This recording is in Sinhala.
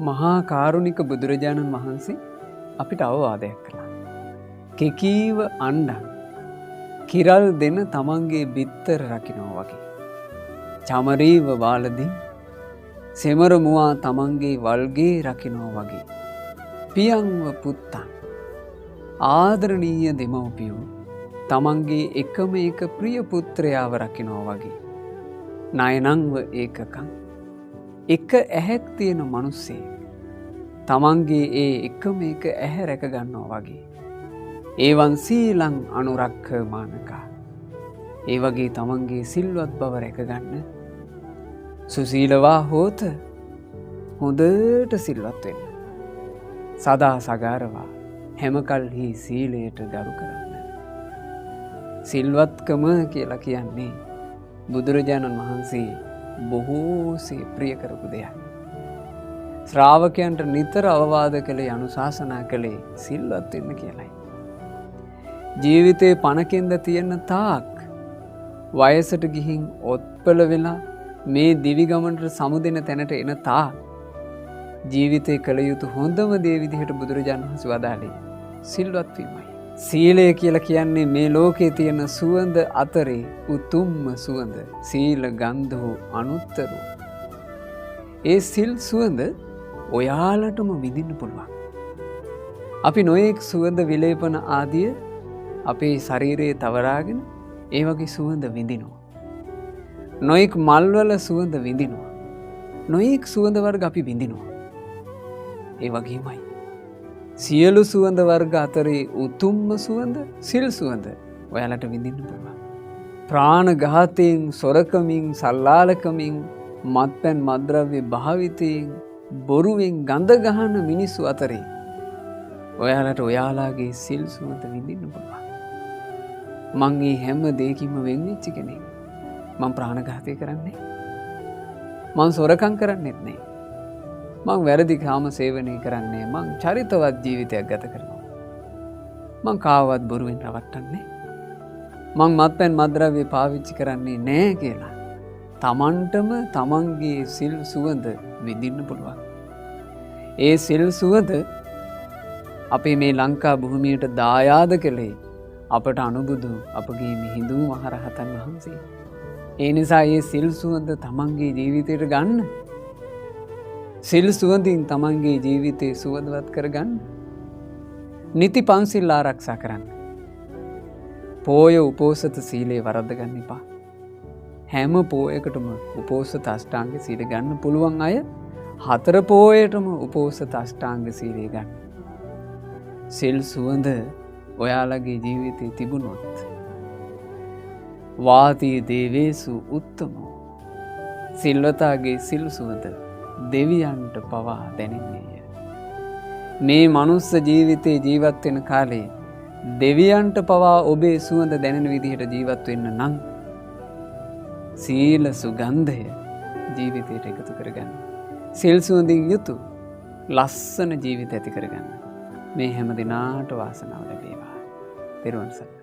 මහා කාරුණික බුදුරජාණන් වහන්සේ අපිට අවවාදයක් කළා. කෙකීව අණ්ඩන් කිරල් දෙන තමන්ගේ බිත්තර රකින්නවා වගේ. චමරීව වාලදී සෙමර මුවා තමන්ගේ වල්ගේ රකින්නවා වගේ. පියංව පුත්තන් ආදරණීය දෙමව්පියෝ තමන්ගේ එකම එක ප්‍රිය පුත්‍රයාව රකින්නවා වගේ. නයනංව ඒකකං එක ඇහැක් තියෙන මිනිස්සෙක් තමන්ගේ ඒ එකම එක ඇහැ රැක ගන්නවා වගේ. ඒවන් සීලං අනුරක්ඛ මානකා. ඒ වගේ තමන්ගේ සිල්වත් බව රැක ගන්න. සුසීලවා හෝත හොඳට සිල්වත් වෙන්න. සදා සගාරවා හැම කල්හි සීලයට ගරු කරන්න. සිල්වත්කම කියලා කියන්නේ බුදුරජාණන් වහන්සේ බොහෝසේ ප්‍රිය කරපු දෙයක්. ශ්‍රාවකයන්ට නිතර අවවාද කළේ අනුශාසනා කළේ සිල්වත් වෙන්න කියලයි. ජීවිතේ පණකෙන්ද තියෙන තාක් වයසට ගිහින් ඔත්පල වෙලා මේ දිවි ගමනට සමුදෙන තැනට එන තාක් ජීවිතේ කළ යුතු හොඳම දේ විදිහට බුදුරජාණන් වහන්සේ වදාළේ සිල්වත් වීමයි. සීලය කියලා කියන්නේ මේ ලෝකේ තියෙන සුවඳ අතරේ උතුම්ම සුවඳ. සීල ගන්ධෝ අනුත්තරෝ. ඒ සිල් සුවඳ ඔයාලටම විඳින්න පුළුවන්. අපි නොයෙක් සුවඳ විලේපන ආදිය අපේ ශරීරයේ තවරාගෙන ඒ වගේ සුවඳ විඳිනවා. නොයෙක් මල්වල සුවඳ විඳිනවා. නොයෙක් සුවඳ වර්ග අපි විඳිනවා. ඒ වගේමයි සියලු සුවඳ වර්ග අතරේ උතුම්ම සුවඳ සිල් සුවඳ ඔයාලට විඳින්න පුළුවන්. ප්‍රාණඝාතයෙන්, සොරකමින්, සල්ලාලකමින්, මත්පැන් මත්ද්‍රව්‍ය භාවිතයෙන්, බොරුවෙන් ගඳ ගහන මිනිස්සු අතරේ ඔයාලට ඔයාලාගේ සිල් සුවඳ විඳින්න පුළුවන්. මං මේ හැම දෙයකින්ම වෙන් වෙච්ච කෙනෙක්. මං ප්‍රාණඝාතය කරන්නේ මං සොරකම් කරන්නෙත් නෑ. මං වැරදි කාම සේවනය කරන්නේ මං චරිතවත් ජීවිතයක් ගත කරනවා. මං කාවවත් බොරුවෙන් රවට්ටන්නේ මං මත්පැන් මත්ද්‍රව්‍ය පාවිච්චි කරන්නේ නෑ කියලා තමන්ටම තමන්ගේ සිල් සුවඳ විඳින්න පුළුවන්. ඒ සිල් සුවඳ අපේ මේ ලංකා භූමියට දායාද කළේ අපට අනුබුදු අපගේ මිහිඳු මහරහතන් වහන්සේ. ඒ නිසා ඒ සිල් සුවඳ තමන්ගේ ජීවිතයට ගන්න. සිල් සුවඳින් තමන්ගේ ජීවිතය සුවඳවත් කරගන්න. නිති පන්සිල් ආරක්ෂා කරන්න. පෝය උපෝසත සීලය වරද්ද ගන්න එපා. හැම පෝයකටම උපෝසත අෂ්ටාංග සීල ගන්න පුළුවන් අය හතර පෝයටම උපෝසත අෂ්ටාංග සීලය ගන්න. සිල් සුවඳ ඔයාලගේ ජීවිතේ තිබුණොත් වාතී දේවේසු උත්තමෝ සිල්වතාගේ සිල් සුවඳ දෙවියන්ට පවා දැනෙන්නේය. මේ මනුස්ස ජීවිතේ ජීවත් වෙන කාලේ දෙවියන්ට පවා ඔබේ සුවඳ දැනෙන විදිහට ජීවත් වෙන්න නම් සීල සුගන්ධය ජීවිතයට එකතු කරගන්න. සිල් සුවඳින් යුතු ලස්සන ජීවිත ඇති කරගන්න. මේ හැම දිනාට වාසනාව ලැබේවා. තෙරුවන් සරණයි.